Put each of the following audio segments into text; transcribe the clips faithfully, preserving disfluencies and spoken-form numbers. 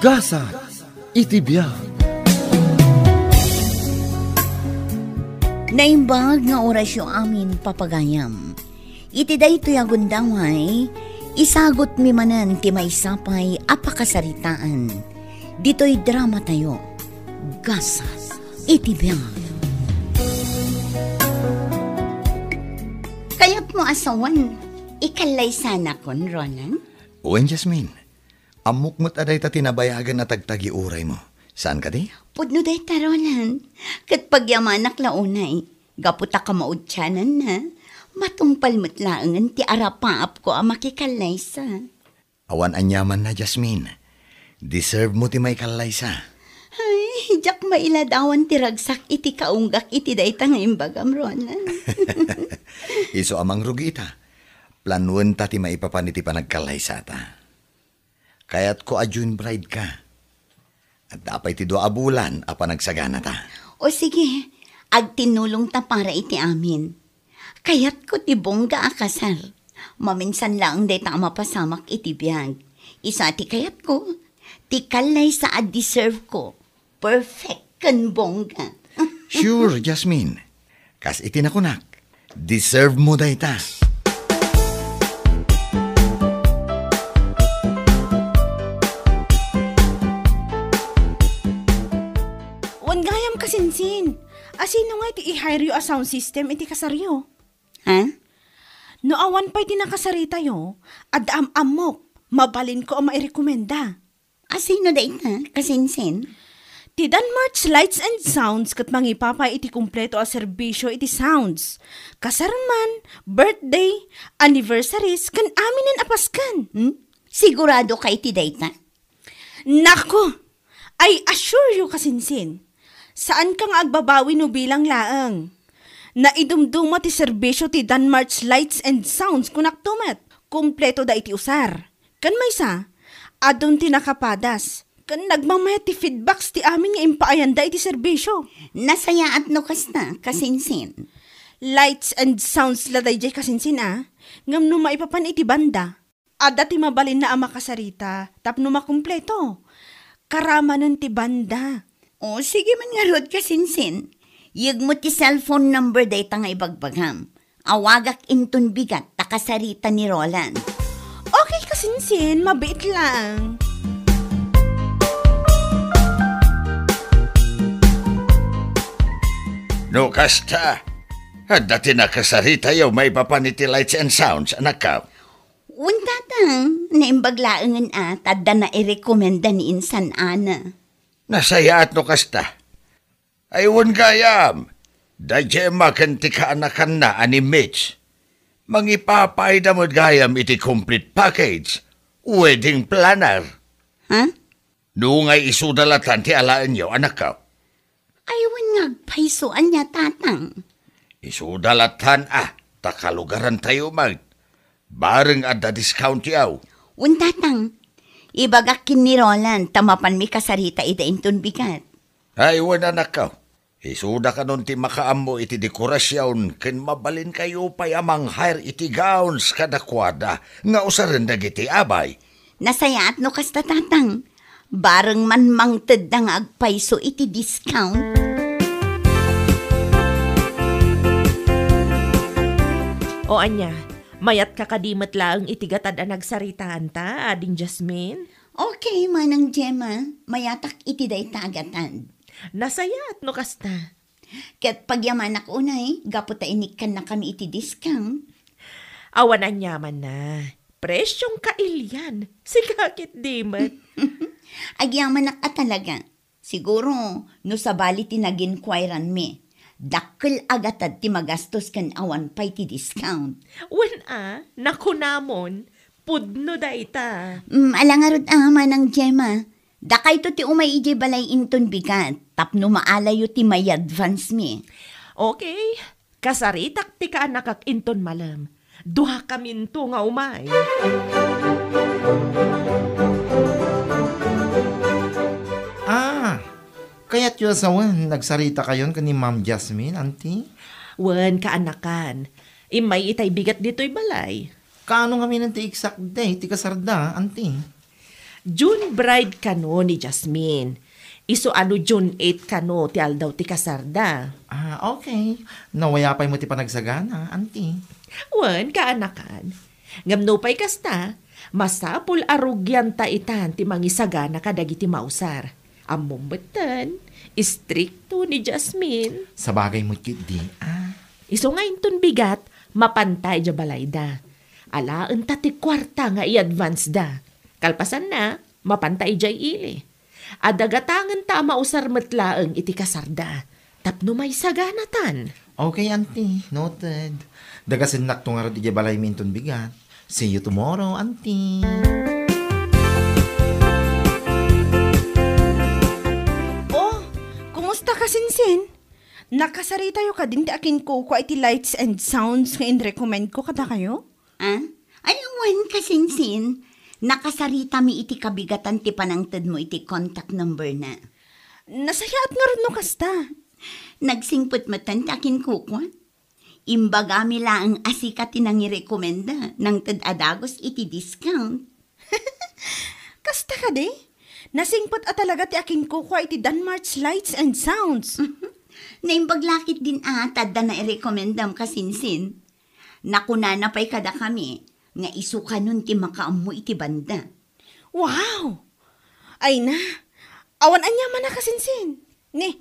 Gasat iti biag. Naimbag nga orasyo amin, papagayam. Iti daytoy a gundaway, isagutmi manen ti maysa pay a pakasaritaan. Ditoy dramatayo, Gasat iti biag. Kayatmo a sawen, ikallaysanakon, Roland? Wen, Jasmine. Ammok met a dayta ti nabayagen a tagtagiuraymo. Saan kadi? Pudno dayta, Roland. Ket pagyamanak la unay. Gapu ta kamaudiananna, matungpal met laengen ti arapaapko a makikallaysa. Awan aniamanna, Jasmine. Deserve mo ti maikallaysa. Ay, diak mailadawan ti ragsak iti kaunggak iti dayta nga imbagam, Roland. Isu a mangrugi ita. Planuenta ti maipapan iti panagkallaysata. Kayatko a June bride ka. Adda pay ti dua a bulan a panagsaganata. O sige, agtinnulongta para iti amin. Kayatko ti bongga a kasar. Maminsan laeng dayta a mapasamak iti biag. Isu a ti kayatko, ti kallaysa a deserve ko. Perfect ken bongga. Sure, Jasmine. Kas iti nakunak, deserve mo dayta. Wen gayam, kasinsin, asino nga iti i-hire-yo a sound system iti kasaryo? Ha? No awan pay ti nakasaritayo, adda am-ammok, mabalinko a mairekomenda. Asino dayta, kasinsin? Ti Danmart's Lights and Sounds ket mangipapay iti kumpleto a serbisio iti sounds. Kasar man, birthday, anniversaries, ken aminen a Pasken. Hmm? Sigurado ka iti dayta? Nako! I assure you, kasinsin. Saanka nga agbabawi no bilang laeng. Naidumduma ti serbisio ti Danmart's Lights and Sounds, kunakto met. Kumpleto da iti usar. Ken maysa, adun ti nakapadas. Ken nagmamayat ti feedbacks ti amin nga impaayanda iti serbisio. Nasayaat no kasta, kasinsin. Lights and sounds la daydiay, kasinsin, a. Ngem no maipapan iti banda, adda ti mabalinna a makasarita tapno makumpleto. Karamanen ti banda. O, sige man ngarud, kasinsin. Yegmo ti cellphone number dayta nga ibagbagam. Awagak inton bigat ta kasarita ni Roland. Okay, kasinsin, mabiit lang. No kasta, adda ti nakasaritayo maipapan iti Lights and Sounds, anakko. Wen, tatang, naimbag laengen a ta adda nairekomenda ni insan-ana. Nasayaat no kasta. Ay, wen gayam, da Gemma ken ti kaanakanna a ni Mitch. Mangipapayda met gayam iti complete package, wedding planner. Ha? No ngay isuda latan ti alaenyo, anakko. Ay, wen nga agpayso ania, tatang? Isuda latan a, ta kalugarantayo met. Bareng adda discount yaw. Wen, tatang, ibagak ken ni Roland ta mapanmi kasarita ida inton bigat. Ay, wen, anakko. Isuda kanon ti makaammo iti dekorasion ken mabalinkayo pay a mang-hire iti gowns kadakuada nga usaren dagiti abay. Nasayaat no kasta, tatang. Bareng man mangtedda nga agpayso iti discount. O ania, mayatka kadi met laeng iti gatad a nagsaritaanta, Ading Jasmine? Okay, Manang Gemma, mayatak iti dayta a gatad. Nasayaat no kasta. Ket pagyamanak unay, gapu ta inikkannakami iti discount. Awan aniamanna. Presyong kailian. Sika ketdi met. Agyamanak a talaga. Siguro, no sabali ti nag-inquiranmi, dakkel a gatad ti magastos ken awan pay ti discount. Wen a, nakunamon, pudno dayta. Mm, ala ngarud a, Manang Gemma. Dakayto ti umay idiay balay inton bigat, tapno maalayo ti mai-advance mi. Okay. Kasaritak ti kaanakak inton malem. Duakaminto nga umay. Ah, kayatyo a sawen, nagsaritakayon ken ni Ma'am Jasmine, Auntie? Wen, kaanakan. Immay itay bigat ditoy balay. Kaano ngamin ti exact date ti kasarda, Auntie? June bride kano ni Jasmine. Isu a no June eight kano ti aldaw ti kasarda. Ah, okay. Nawaya pay met ti panagsagana, auntie. Wen, kaanakan. Ngem nupay kasta, masapul a rugianta itan ti mangisagana kadagiti mausar. Ammom metten, istrikto ni Jasmine. Sabagay met ketdi, ah. Isu nga inton bigat, mapanta idiay balayda. Alaenta ti kuarta nga i-advance da. Kalpasanna, mapanta idiay ili. Adda gatangenta a mausar met laeng iti kasarda. Tapno maisaganatan. Okay, auntie. Noted. Dagasennakto ngarud idiay balaymi inton bigat. See you tomorrow, auntie. Oh, kumusta ka, Sinsin? Nakasaritayo kadin ti akinkukua iti lights and sounds nga inrecommend ko kadakayo? Ah? Ay, wen, kasinsin. Nakasaritami iti kabigatan ti panangtedmo iti contact number na. Nasayaat ngarud no kasta. Nagsingpet metten ti akinkukua. Imbagami laeng a sika ti nangirekomenda, nangted a dagus iti discount. Kasta kadi? Nasingpet a talaga ti akinkukua iti Danmark's Lights and Sounds. Naimbag la ketdin a ta adda nairekomendam, kasinsin. Nakunana pay kadakami nga isu kanon ti makaammo iti banda. Wow! Ay na, awan aniaman a kasinsin. Ni,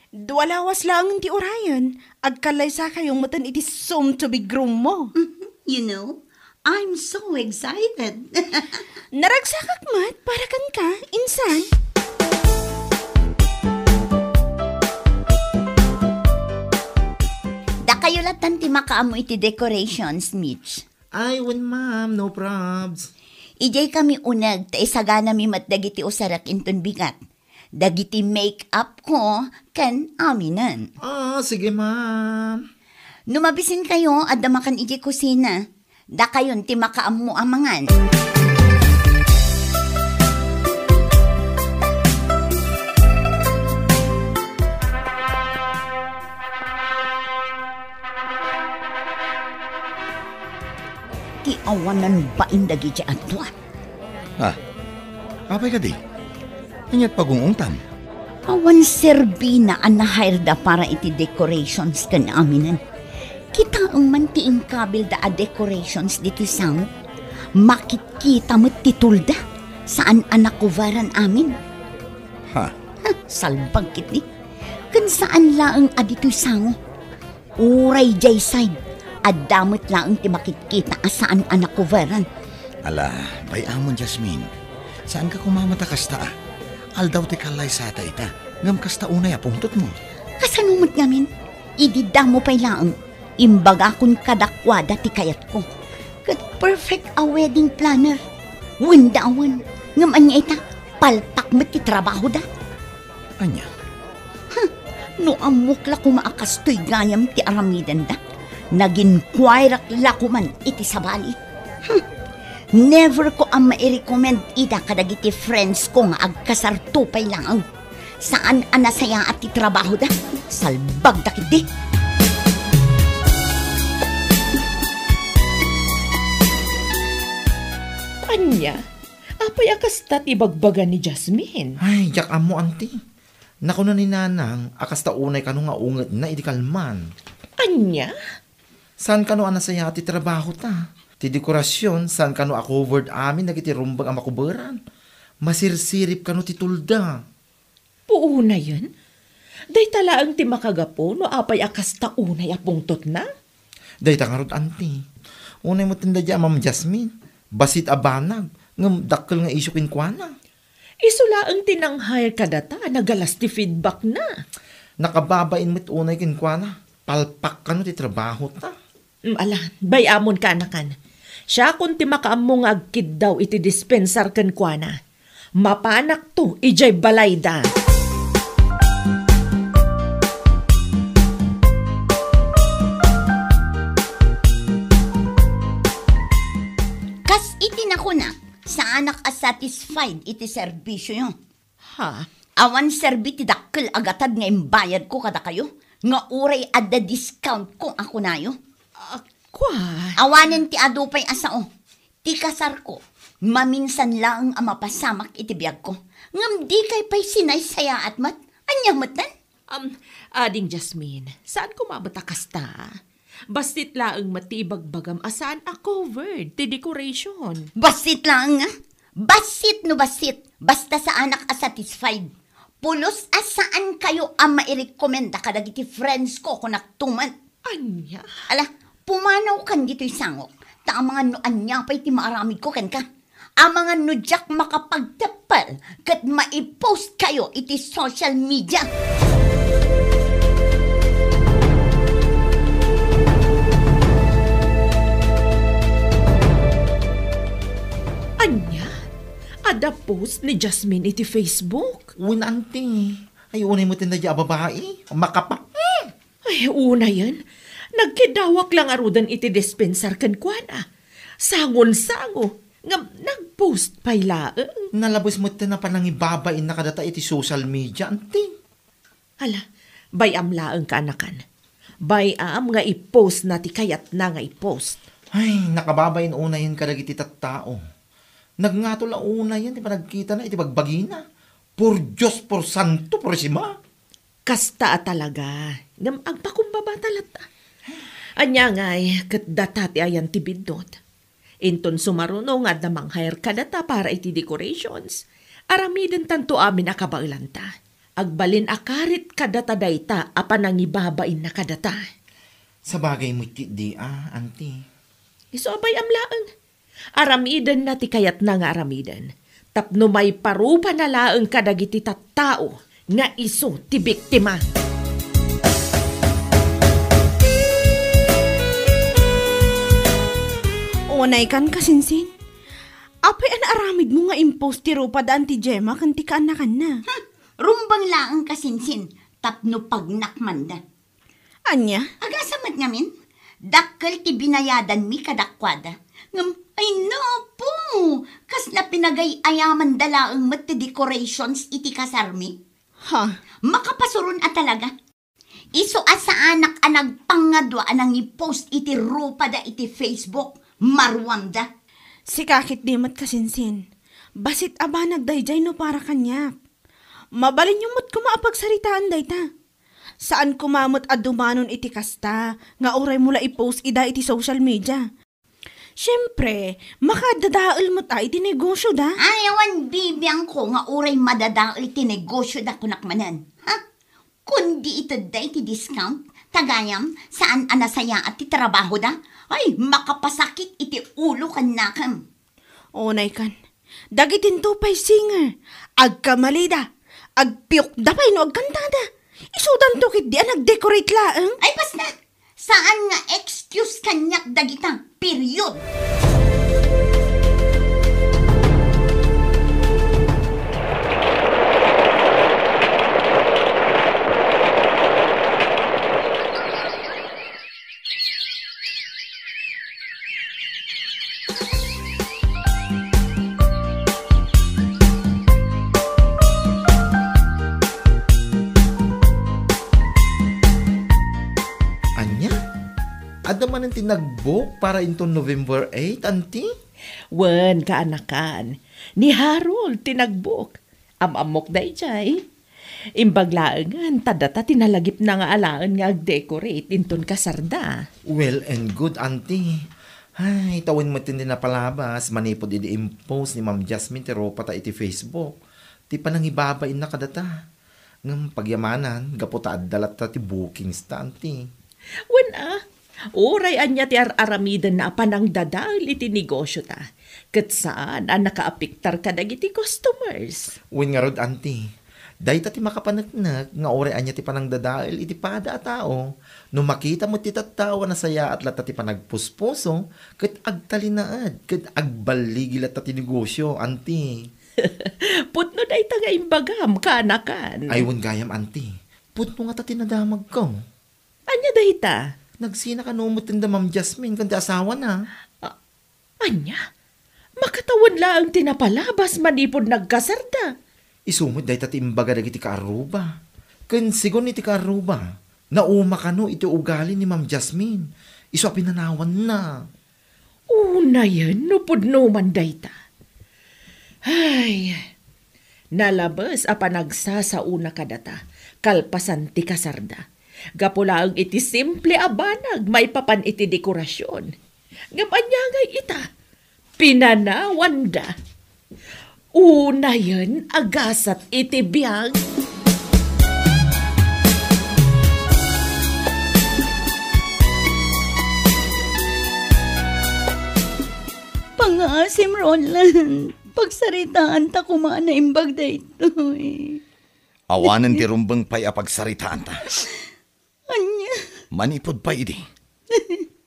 dua lawas laeng ti urayen, agkallaysakayo metten iti soon to be groom mo. You know, I'm so excited. Naragsakak met para kenka, insan. Dakayo latan ti makaammo iti decorations, Mitch. Ay, wen, ma'am, no probs. Idiay kami uneg ta isaganami met dagiti usarek inton bigat. Dagiti make-up ko ken aminen. Ah, sige, ma'am. No mabisinkayo, adda makan idiay kusina. Dakayon ti makaammo a mangan. Ti awanan bain dagiti adua. Ha? Apay kadi? Ania't pagung-ungtam? Awan serbina a na-hire da para iti decorations ken aminen. Kitaem man ti inkabilda a decorations ditoy sango. Makitkita met ti tulda. Saan a nakoveran amin. Ha? Ha, salbag ketdi. Ken saan laeng a ditoy sango. Uray diay side, adda met laeng ti makitkita a saan a nakoveran. Ala, bay-amon, Jasmine. Saanka koma met a kasta a. Aldaw ti kallaysata ita, ngem kasta unay a pungtotmo. Kasano met ngamin? Idi damo pay laeng, imbagakon kadakuada ti kayatko. Ket perfect a wedding planner. Wen da awan. Ngem ania ita? Palpak met ti trabahoda. Ania? Huh, no ammok la koma a kastoy gayam ti aramidenda, naginkuayrak la koman iti sabali. Huh, never ko a mairekomend ida kadagiti friends ko nga agkasarto pay laeng. Saan a nasayaat ti trabahoda. Salbagda ketdi. Ania? Apay a kasta ti ibagbaga ni Jasmine? Ay, diak ammo, auntie. Nakuna ni Nanang a kasta unay kano nga ungetna idi kalman. Ania? Saan kano a nasayaat ti trabahota? Ti dekorasyon, saan kano a covered amin dagiti rumbeng a makoberan? Masirsirip kano ti tulda. Puunayen? Dayta laeng ti makagapu no apay a kasta unay a pungtotna? Dayta ngarud, auntie. Unay met ti dayta a Ma'am Jasmine. Bassit a banag, ngem dakkel nga isyu kenkuana. Isu laeng ti nang-hire kadata, nagalas ti feedbackna. Nakababain met unay kenkuana. Palpak kano ti trabahota. Mm, ala, bay-amon kaanakan. Siakon ti makaammo nga agkiddaw iti dispensar kenkuana. Mapanakto idiay balayda. Kas iti nakunak, saanak a satisfied iti serbisioyo. Ha? Awan serbi ti dakkel a gatad nga imbayadko kadakayo, nga uray adda discountko a kunayo. Ah, kua? Awanen ti adu pay a sao. Ti kasarko, Maminsan laeng a mapasamak iti biagko. Ngem dikay pay sinaysayaat met. Ania metten? Um, ading Jasmine, saan koma met a kasta? Bassit laeng met ti ibagbagam a saan a covered ti decoration. Bassit laeng, a? Bassit no bassit. Basta saanak a satisfied. Pulos a saan kayo a mairekomenda kadagiti friends ko, kunak tuman. Ania? Ala, pumanaw kan ditoy sangok. Ta amangan no ania pay ti maaramidko kenka. Amangan no diak makapagteppel ket maipost kayo iti social media. Ania? Adda post ni Jasmine iti Facebook? Wen, anti. Ay, unay met dayta a babai. Makapa-, hmm! Ay, unayen, nagkidawak la ngaruden iti dispensar kenkuana. Sangon-sango, ngem nag-post pay laeng. Nalabes met ti panangibabainna kadata iti social media, anti. Hala, bay-am laeng, kaanakan. Bay-am nga i-post na ti kayatna nga i-post. Ay, nakababain unayen kadagiti tattao. Nagngato la unayen ti panagkitana iti bagbagina. Por Dios, por Santo, por Sima. Kasta a talaga, ngem agpakumbabata latta. Ania ngay, ket data ti ayan ti biddut. Inton sumaruno nga adda mang-hire kadata para iti decorations, aramiden tanto amin a kabaelanta. Agbalin a karit kadata dayta a panangibabainna kadata. Sabagay met ti di, a, anti. Isu a bay-am laeng. Aramidenna ti kayatna nga aramiden, tapno maiparupana laeng kadagiti tattao nga isu ti biktima. Unay kan, kasinsin. Apay a naaramidmo nga impost ti rupada Auntie Gemma ken ti kaanakanna? Hmm, rumbeng laeng, kasinsin, tapno pagnakmanda. Ania? Agasam met ngamin, dakkel ti binayadanmi kadakuada. Ngem, ay napo, kasla pinagay-ayamanda laeng met ti decorations iti kasarmi. Ha? Makapasuron a talaga. Isu a saanak a nagpangadua a nangipost iti rupada iti Facebook, maruamda. Sika ketdi met, kasinsin. Bassit a banag daydiay no para kaniak. Mabalinyo met koma a pagsaritaan dayta. Saan koma met a dumanon iti kasta nga uray mo la i-post ida iti social media. Siempre, makadadael met a iti negosyoda. Ay, awan bibiangko nga uray madadael ti negosyoda, kunak manen. Ha? Kundi itedda iti discount, ta gayam, saan a nasayaat ti trabahoda. Ay, makapasakit iti ulo ken nakem. Unay kan, dagitinto pay singer, agkamalida, agpiokda pay no agkantada. Isudanto ketdi a nag-decorate laeng. Ay, basta! Saan nga excuse kaniak dagita. Period! Ania? Adda manen ti nag-book para inton November eight, anti? Wen, kaanakan. Ni Harold ti nag-book. Am-ammok daydiay. Imbag laengen, ta data ti nalagipna nga alaen nga ag-decorate inton kasarda. Well and good, anti. Ay, tawen met ti napalabas manipud idi impost ni Ma'am Jasmine ti rupata iti Facebook. Ti panangibabainna kadata. Ngem pagyamanan, gapu ta adda latta ti bookings ta, anti. Wen a, uray ania ti ar-aramidenna a panangdadael iti negosyota, ket saan a nakaapektar kadagiti customers. Wen ngarud, anti, dayta ti makapaneknek nga uray ania ti panangdadael iti pada a tao, no makita met ti tattao a nasayaat latta ti panagpuspuso, ket agtalinaed, ket agballigi latta ti negosyo, anti. Pudno dayta nga imbagam, kaanakan. Ay, wen gayam, anti. Pudno ngata ti nadamagko. Ania dayta? Nagsina kano met da Ma'am Jasmine ken ti asawana. A-, ania? Makatawen laeng ti napalabas manipud nagkasarda. Isu met dayta ti imbaga dagiti kaarruba. Ken segun iti kaarruba, nauma kano iti ugali ni Ma'am Jasmine. Isu a pinanawanna. Unayen no pudno man dayta. Ay, nalabes a panagsasaona kadata, kalpasan ti kasarda. Gapu laeng iti simple a banag maipapan iti dekorasion. Ngem ania ngay ita? Pinanawanda. Unayen a gasat iti biag. Pangngaasim, Roland. Pagsaritaanta koma a naimbag daytoy. Awanen ti rumbeng pay a pagsaritaanta. Ania? Manipud pay idi,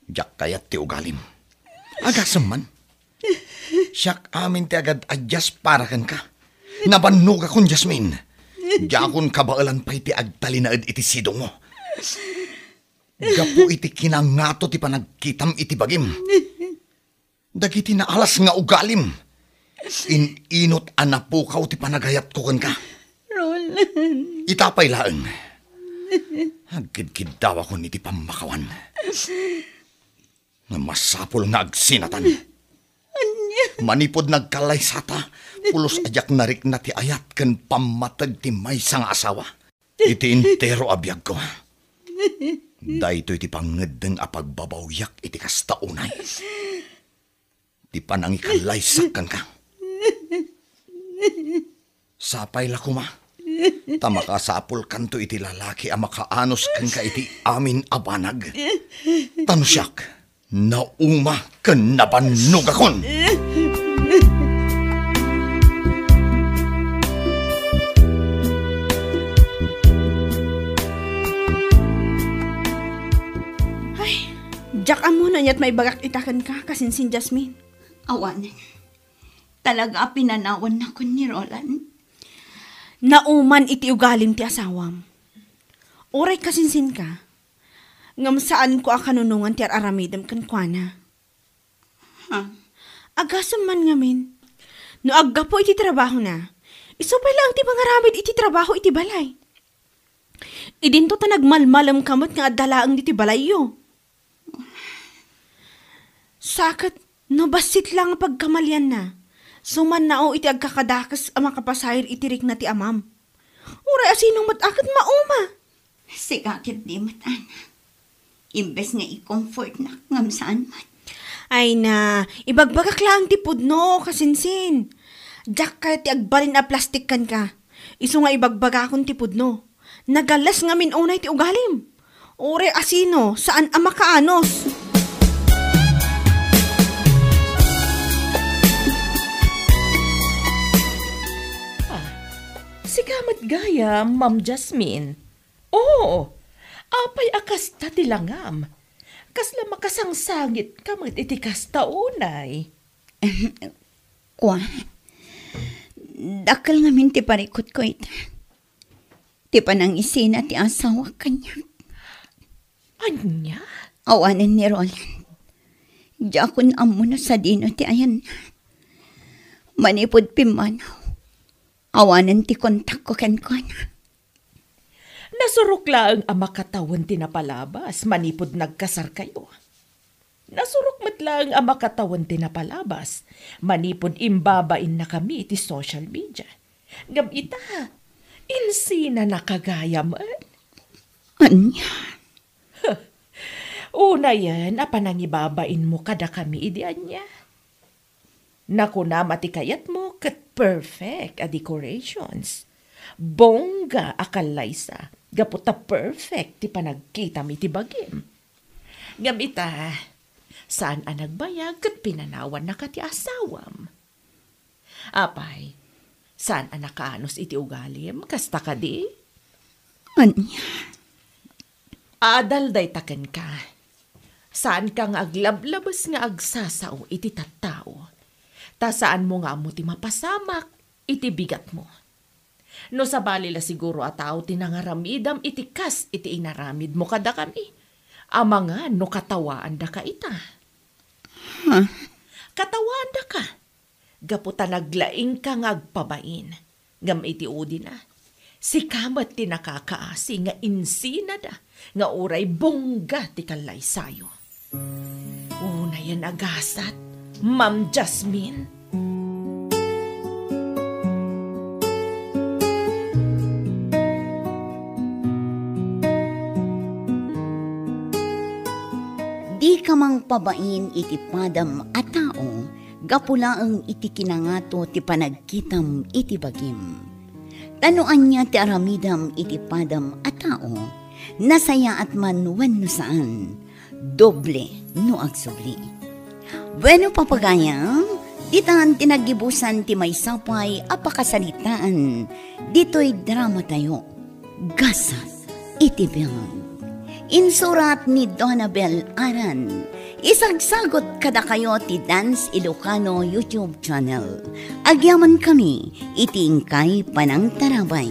diak kayat ti ugalim. Agasem man. Siak amin ti agad-adyas para kenka. Nabannogakon, Jasmine. Diakon kabaelan pay ti agtalinaed iti sidongmo. Gapu iti kinangato ti panagkitam iti bagim. Dagiti naalas nga ugalim. In-inut a napukaw ti panagayatko kenka. Roland. Ita pay laeng. Agkidkiddawakon iti pammakawan. Nga masapul nga agsinatan. Ania? Manipud nagkallaysata, pulos a diak narikna ti ayat ken pammateg ti maysa nga asawa. Iti entero a biagko, daytoy ti pangngeddeng a pagbabawiak iti kasta unay. Ti panangikallaysak kenka. Sapay la koma, ta makasapulkanto iti lalaki a makaanus kenka iti amin a banag. Ta no siak, nauma ken nabannogakon. Ay, diak ammo no ania't maibagak ita kenka, kasinsin Jasmine. Awanen. Talaga a pinanawannakon ni Roland. Nauman iti ugalim ti asawam. Uray kasinsinka, ngem saanko a kanunongan ti ar-aramidem kenkuana. Ha? Agasem man ngamin, no aggapu iti trabahona, isu pay laeng ti pangaramid iti trabaho iti balay. Idinto ta nagmalmalemka met nga adda laeng ditoy balayyo. Sa ket no bassit la nga pagkamalianna, sumannao iti agkakadakes a makapasair iti rikna ti amam. Uray asino met a ket mauma. Sika ket di met, anak. Imbes nga i-comfortnak, ngem saan met. Ay na, ibagbagak laeng ti pudno, kasinsin. Diak kayat ti agbalin a plastik kenka. Isu nga ibagbagakon ti pudno. Nagales ngamin unay ti ugalim. Uray asino, saan a makaanus. Ah, sika met gayam, Ma'am Jasmine. Oo, apay a kasta ti langam? Kasla makasangsangitka met iti kasta unay? Kua, dakkel ngamin ti parikutko ita. Ti panangisina ti asawak kaniak. Ania? Awanen ni Roland. Diakon ammo no sadino ti ayanna. Manipud pimmanaw, awanen ti kontakko kenkuana. Nasurok laeng a makatawen ti napalabas manipud nagkasarkayo. Nasurok met laeng a makatawen ti napalabas manipud imbabainnakami iti social media. Ngem ita, insinanaka gayam. Ania? Unayen a panangibabainmo kadakami idi ania. Nakunam a ti kayatmo ket perfect a decorations. Bongga a kallaysa, gapu ta perfect ti panagkitam iti bagim. Ngem ita, saan a nagbayag ket pinanawannaka ti asawam. Apay, saan a nakaanus iti ugalim, kasta kadi? Ania? Adal dayta kenka. Saanka nga aglablabes nga agsasao iti tattao. Ta saanmo nga ammo ti mapasamak iti bigatmo. No sabali la siguro a tao ti nangaramidam iti kas iti inaramidmo kadakami, amangan no katawaandaka ita. Huh? Katawaandaka, gapu ta naglaingka nga agpabain. Ngem iti udina, sika met ti nakakaasi nga insinada nga uray bongga ti kallaysayo. Unayen a gasat, Ma'am Jasmine. Ka mangpabain iti padam a tao, gapu laeng iti kinangato ti panagkitam iti bagim. Ta no ania ti aramidem iti padam a tao, nasayaat man wenno saan, doble no agsubli. Bueno, papagayam, ditan ti naggibusan ti maysa pay a pakasaritaan ditoy dramatayo, Gasat iti Biag. Insurat ni Donabel Aran. Isagsagot kadakayo ti Dance Ilocano YouTube channel. Agyamankami iti inkay panangtarabay.